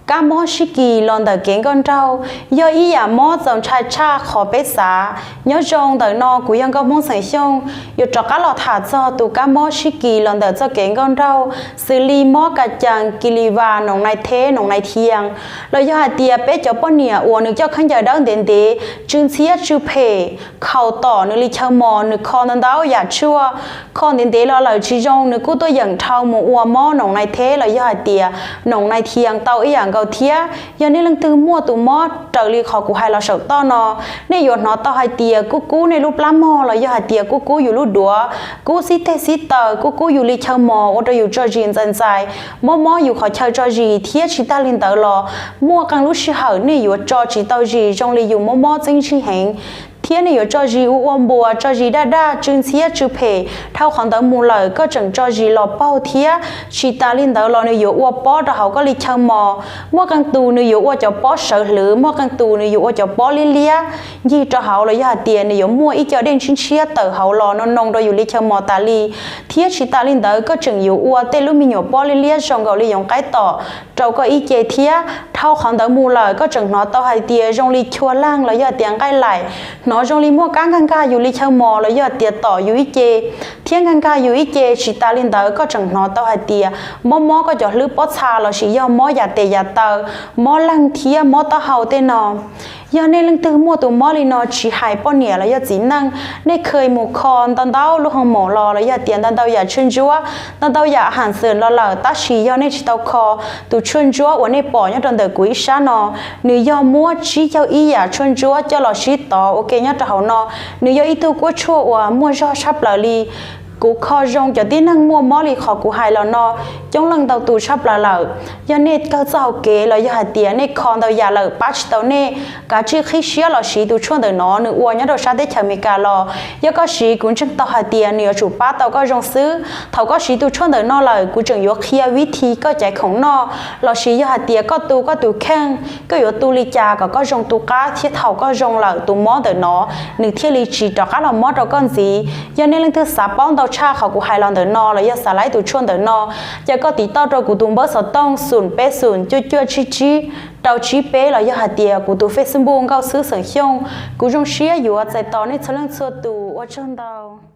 Kab mob sib kis los ntawm kev nkauj nraug yog ib yam mob txaus ntshai tshaj qhov peb xav. Nyob zoo, ntawm no kuv yog Nkauj Hmoob xeem Xyooj yuav rov qab los tham txog tus kab mob sib kis los ntawm txoj kev nkauj nraug, xws li mob ka cees, kis lis vas, noom nais theb, noom nais thias, los yog hais tias peb cov poj niam uas nws coj khaub ncaws dawb ntev ntev, tsw ntxhiab tsw phem, khaus tom nws li chaw mos, nws kho ntau ntau yam tshuaj, kho ntev ntev los lawm tsis zoo, nws kuj tuaj yeem dhau mus ua mob noom nais theb los yog hais tias noom nais thias tau ib yam nkaus thiab. Yog nej leej twg muaj tus mob raws li qhov kuv hais los saum toj no, nej yuav hnov tau hais tias kub kub nej lub plab mog los yog hais tias kub kub yus lub duav, kub xib teg xib taws, kub kub yus li chaw mos ua rau yus tso zis ntxais ntxais, mob mob yus qhov chaw tso zis, thiab tsis tag li ntawd los muaj qee lub sij hawm nej yuav tso tsis tau zis zoo li yus mob mob txeeb zig heev, thiab nej yuav tso zis ua ua npuas, tso zis daj daj, tsw ntxhiab tsw phem. Dhau qhov ntawd mus lawm koj tseem tso zis los paug thiab. Tsis tas li ntawd los nws yuav ua pob rau hauv koj li chaw mos. Muaj qee tus nws yuav ua cov pob sawv hlwv, muaj qee tus nws yuav ua cov pob liab liab ncig rau hauv los yog hais tias nws yuav muaj ib co dej ntshiab ntshiab tawm hauv los no noo rau yus li chaw mos tas li. Thiab tsis tas li ntawd koj tseem yuav ua tej lub me nyuam pob liab liab zoo nkaus li yoov qaib tom rau koj ib ce thiab. Dhau qhov ntawd mus lawm koj tseem hnov tau hais tias zoo li chua leeg los yog tias nqaij laim, hnov zoo li muaj kab nkag nkag yus li chaw mos los yog tias tom yus ib ce thiab nkag nkag yus ib ce. Tsis tas li ntawd koj tseem hnov tau hais tias mob mob koj cov hlwb pob txha lossis yog mob yam tes yam taw, mob leeg thiab mob taub hau tej no. Yog nej leej twg muaj tus mob li no, tsis hais poj niam los yog txiv neej, nej khw mus kho ntau ntau lub hoo maum los los yog tias ntau ntau yam tshuaj ntsuab, ntau ntau yam ham xwm los lawm, tab sis yog nej tsis tau kho, tus tshuaj ntsuab uas nej pom nyob rau ntawm kuv ib sab no, nws yog muab tsib caug ib yam tshuaj ntsuab coj los sib tov ua ke nyob rau hauv no. Nws yog ib tug kuab tshuaj uas muaj zog tshaj plaws li. Kuv kho zoo cov tib neeg muaj mob li qhov kuv hais los no coob leej ntau tus tshaj plaws lawm. Yog nej kawg txoj hauv kev los yog hais tias nej kho ntau yam lawm pab tsis tau nej, kav tsij qhib siab los siv tus tshuaj ntawm no, nws ua nyob rau sab teb chaws Amelikas los. Yog koj siv, kuv ntseeg tau hais tias nws yuav tsum pab tau koj zoo xwb. Thaum koj siv tus tshuaj ntawm no lawm, kuv tseem yuav qhia vib thi koj caiv khoom noj, lossis yog hais tias koj tu koj tus kheej, koj yuav tu li cas kom koj zoo tu qab thiab thaum koj zoo lawm tus mob ntawm no nws thiaj li tsis rov qab los mob rau koj ntxiv. Yog nej leej twg xav paub ntau tshaj qhov kuv hais los ntawm no los yog xav laib tus tshuaj ntawm no, ces koj tiv tauj rau kuv tus npawb xov tooj xoom peb xoom cuaj cuaj tsib tsib rau tsib peb los yog hais tias kuv tus Facebook Nkauj Xwb xeem Xyooj. Kuv zoo siab yuav txais tos nej txhua leej txhua tus. Ua tsaug ntau.